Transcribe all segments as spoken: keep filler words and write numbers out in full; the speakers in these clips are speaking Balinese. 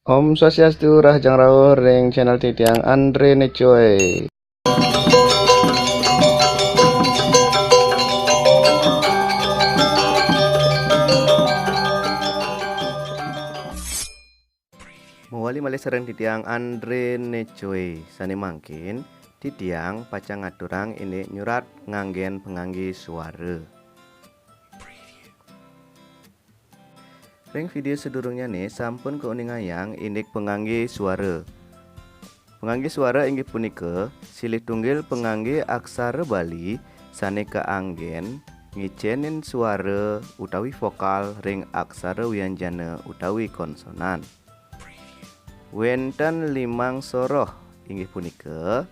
Om Swastiastu, rahajeng rauh ring channel titiang Andre Necoy. Mawali malih sareng titiang Andre Necoy. Sane mangkin, titiang pacang ngaturang indik nyurat nganggen pangangge suara. Ring video sadurungnyane sampun kauningayang indik pangangge suara. Pangangge suara inggih punika silih tunggil pangangge aksara Bali sane kaanggen ngicenin suara utawi vokal ring aksara wianjana utawi konsonan. Wenten limang soroh, inggih punika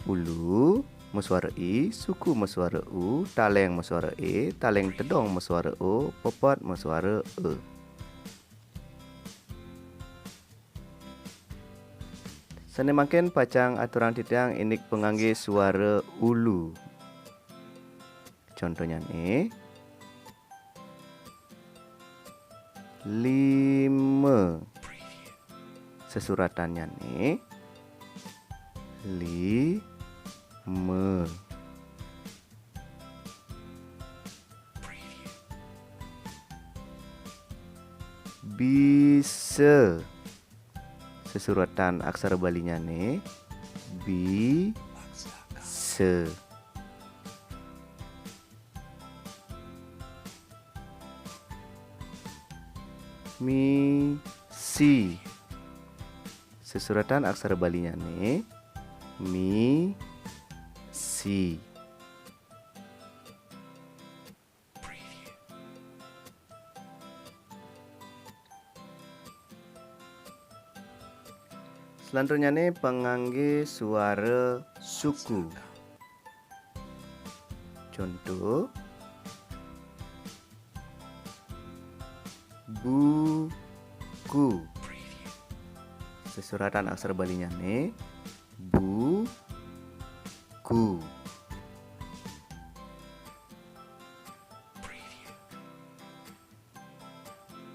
ulu masuara i, suku masuara u, taleng masuara e, taleng tedong masuara o, pepet masuara e. Sane mangkin pacang aturang titiang indik pangangge suara ulu. Contohnyane, lima. Sesuratannyane, lima. Bisa. Sesuratan aksara Balinyane, bi, se. Mi, si. Sesuratan aksara Balinyane, mi, si. Selanturnyane pangangge suara suku. Contoh, buku. Sesuratan aksara Balinyane, bu, ku.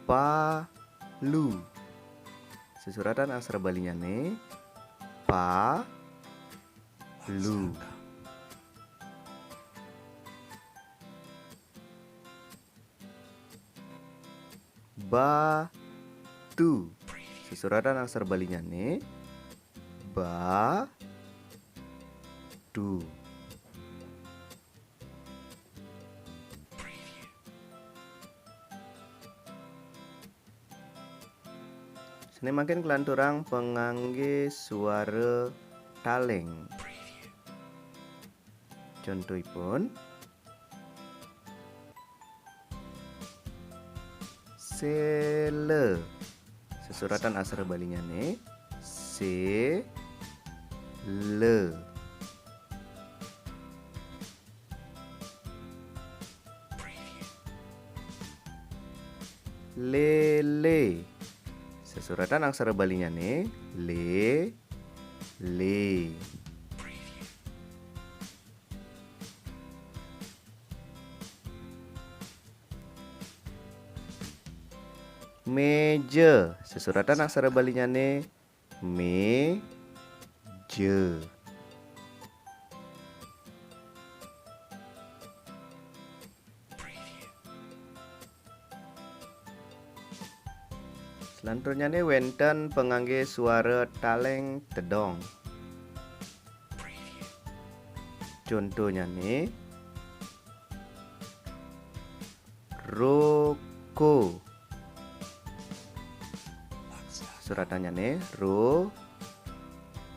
Palu. Sesuratan aksara Balinyane, pa, lu. Batu. Sesuratan aksara Balinyane, ba, tu. Sane mangkin kalanturang pangangge suara taleng. Contohipun, sela. Sesuratan aksara Balinyane, se, le. Lele. Sesuratan aksara Balinyane, le, le. Meja. Sesuratan aksara Balinyane, me, ja. Selanturnyane wenten pangangge suara taleng tedong. Contohnyane, roko. Suratannyane, ro,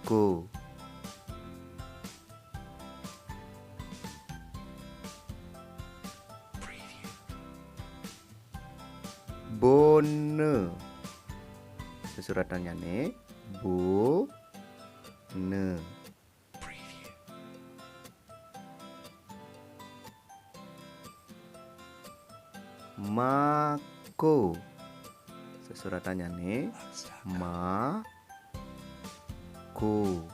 ko. Bona. Sesuratannyane, bo, na. Mako. Sesuratannyane, ma, ko.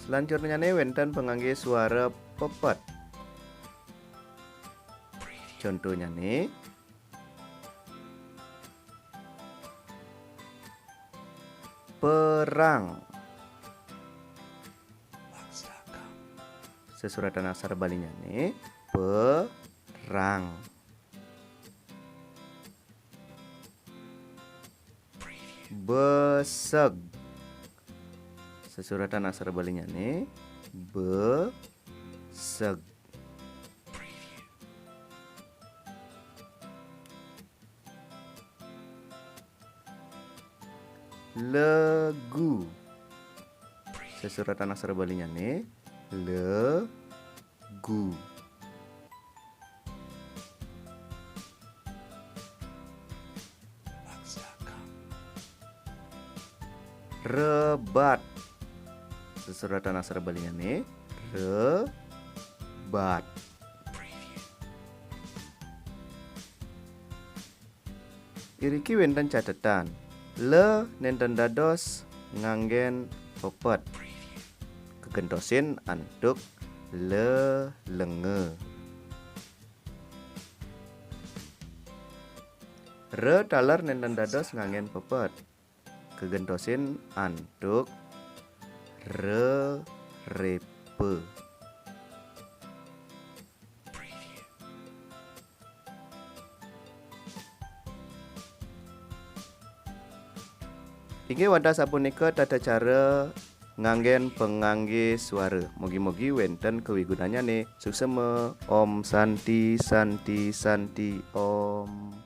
Lan curnyané wénten pangangge suara pepet. Contonyané, perang. Sesuratan aksara Balinyané perang. Beseg. Sesuratan aksara Balinyané beseg. Legu. Sesuratan aksara Balinyané legu. Rebat. Sesuratan aksara Balinyané rebat. Iriki wénten catetan. Le nénten dados nganggén pepet. Kegentosin antuk lelenge. Re taler nénten dados nganggén pepet. Kegentosin antuk rerepe. Inggih wantah sapunika tata cara nganggén pangangge suara. Mugi-mugi wénten kawigunannyané. Suksema. Om Santi, Santi, Santi, Om.